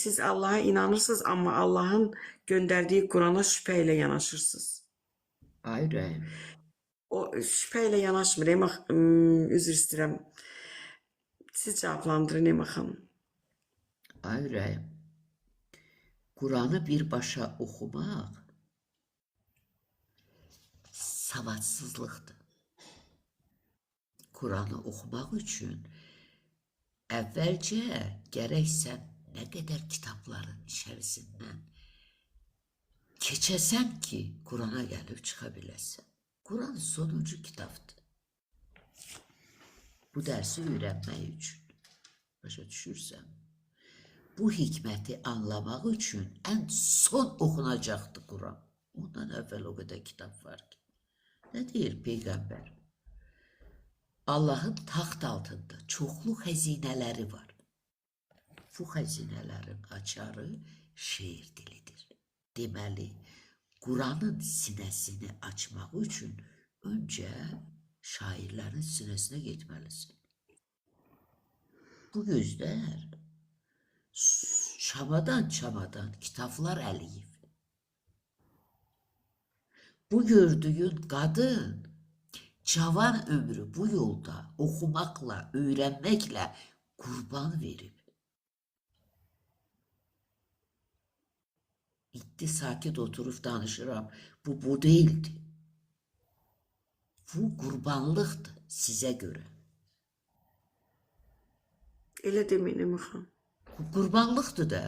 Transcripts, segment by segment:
siz Allaha inanırsınız, amma Allahın göndərdiyi Qurana şübhə ilə yanaşırsınız. Ay ürəyim. O şübhə ilə yanaşmır. Elma, üzr istəyirəm. Siz cavablandırın Elma xanım. Ay ürəyim. Quranı birbaşa oxumaq savadsızlıqdır. Quranı oxumaq üçün əvvəlcə gərək sən nə qədər kitabların içərisindən keçəsən ki, Qurana gəlib çıxa biləsən. Quran sonuncu kitabdır. Bu dərsi öyrənmək üçün. Başa düşürsən? Bu hikməti anlamaq üçün ən son oxunacaqdır Quran. Ondan əvvəl o qədər kitab var ki. Nə deyir Peyğəmbər? Allahın taxt altında çoxlu xəzinələri var. Bu xəzinələrin açarı şeir dilidir. Deməli, Quranın sinəsini açmaq üçün öncə şairlərin sinəsinə getməlisən. Bu gözlər çamadan çamadan kitablar əliyib. Bu gördüyün qadın cavan ömrü bu yolda oxumaqla, öyrənməklə qurban verib. İndi sakit oturub danışıram. Bu deyildi. Bu qurbanlıqdır sizə görə. Elə deməyin Elma xanım. Bu qurbanlıqdır da.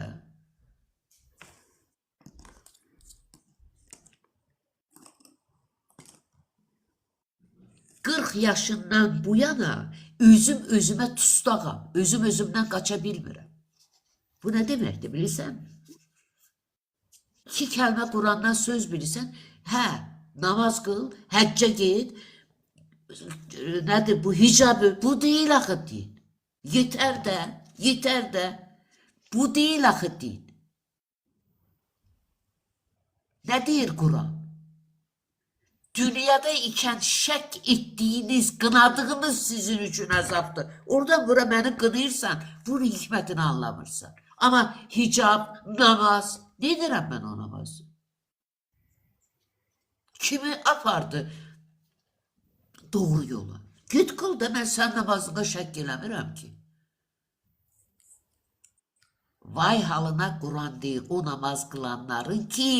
40 yaşından bu yana özüm özümə tustağam. Özüm özümdən qaça bilmirəm. Bu nə deməkdir bilirsən? İki kəlmə Qurandan söz bilirsən, hə, namaz qıl, həccə get, nədir bu hicab, bu deyil axı din. Yetər də, yetər də. Bu deyil axı din. Nə deyir Quran? Dünyada ikən şək etdiyiniz, qınadığınız sizin üçün əzabdır. Oradan bura məni qınayırsan, bunun hikmətini anlamırsan. Amma hicab, namaz, nə edirəm mən o namazı? Kimi apardı doğru yola? Get qıl da mən sən namazına şək eləmirəm ki. Vay halına Quran deyir o namaz qılanların ki,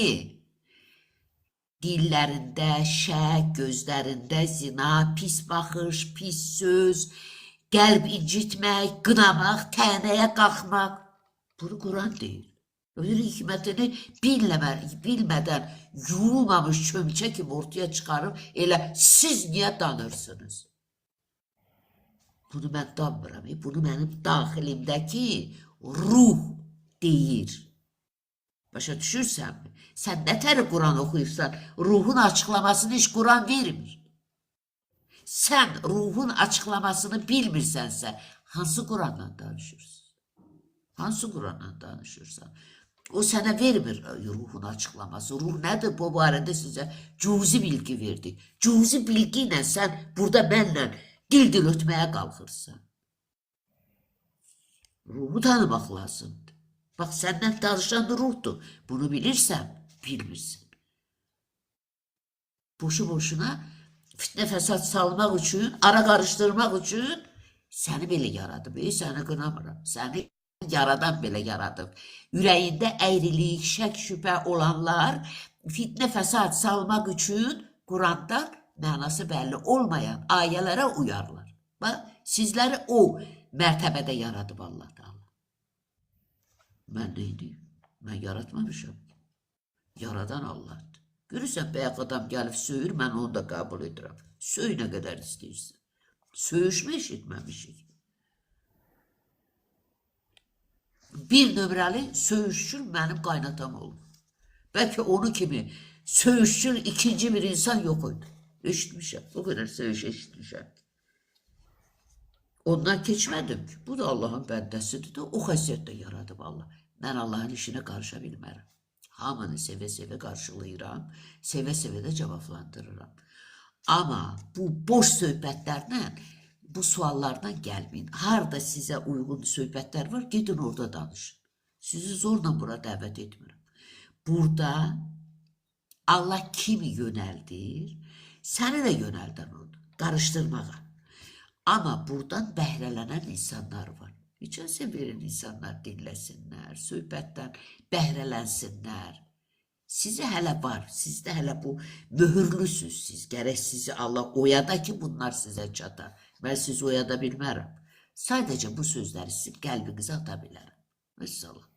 dillərində şək, gözlərində zina, pis baxış, pis söz, qəlb incitmək, qınamaq, tənəyə qalxmaq. Bunu Quran deyir. Özünün hikmətini bilmədən yuyulmamış çömçə kimi ortaya çıxarıb elə siz niyə danırsınız? Bunu mən danmıram. Bunu mənim daxilimdəki ruh deyir. Başa düşürsənmi? Sən nətər Quran oxuyursan, ruhun açıqlamasını heç Quran vermir. Sən ruhun açıqlamasını bilmirsənsə, hansı Quranla danışırsan? Hansı Quranla danışırsan? O sənə vermir ruhun açıqlaması. Ruh nədir? Bu barədə sizə cüzi bilgi verdi. Cüzi bilgi ilə sən burada mənlə dil-dil ötməyə qalxırsan. Ruhu tanımaq lazımdır. Bax, səndən danışan ruhdur. Bunu bilirsən, bilmirsən. Boşu boşuna fitnə fəsad salmaq üçün, ara qarışdırmaq üçün səni belə yaradıb. Ey, səni qınamıram. Səni yaradan belə yaradıb. Ürəyində əyrilik, şək, şübhə olanlar fitnə fəsad salmaq üçün Qurandan mənası bəlli olmayan ayələrə uyarlar. Bax, sizləri o mərtəbədə yaradıb Allah Teala. Mən nə edeyim? Mən yaratmamışam. Yaradan Allahdır. Görürsən, bayaq adam gəlib söyür, mən onu da qəbul edirəm. Söy nə qədər istəyirsən. Söyüşmə eşitməmişik. Bir nömrəli söyüşçül mənim qaynatam olub. Bəlkə onu kimi söyüşçül ikinci bir insan yox idi. Eşitmişəm. O qədər söyüş eşitmişəm. Ondan keçmədim ki. Bu da Allahın bəndəsidir də o xəsiyyətdə yaradıb Allah. Mən Allahın işinə qarışa bilmərəm. Hamını sevə-sevə qarşılayıram, sevə-sevə də cavablandırıram. Amma bu boş söhbətlərlə, bu suallardan gəlməyin. Harda sizə uyğun söhbətlər var, gedin orada danışın. Sizi zorla bura dəvət etmirəm. Burada Allah kimi yönəldir, səni də yönəldən odur, qarışdırmağa. Amma buradan bəhrələnən insanlar var. İcazə verin insanlar dinləsinlər, söhbətdən bəhrələnsinlər. Sizi hələ var, sizdə hələ bu möhürlüsünüz siz. Gərək sizi Allah oyada ki, bunlar sizə çata. Mən sizi oyada bilmərəm. Sadəcə bu sözləri sizin qəlbinizə ata bilərəm. Vəssalam.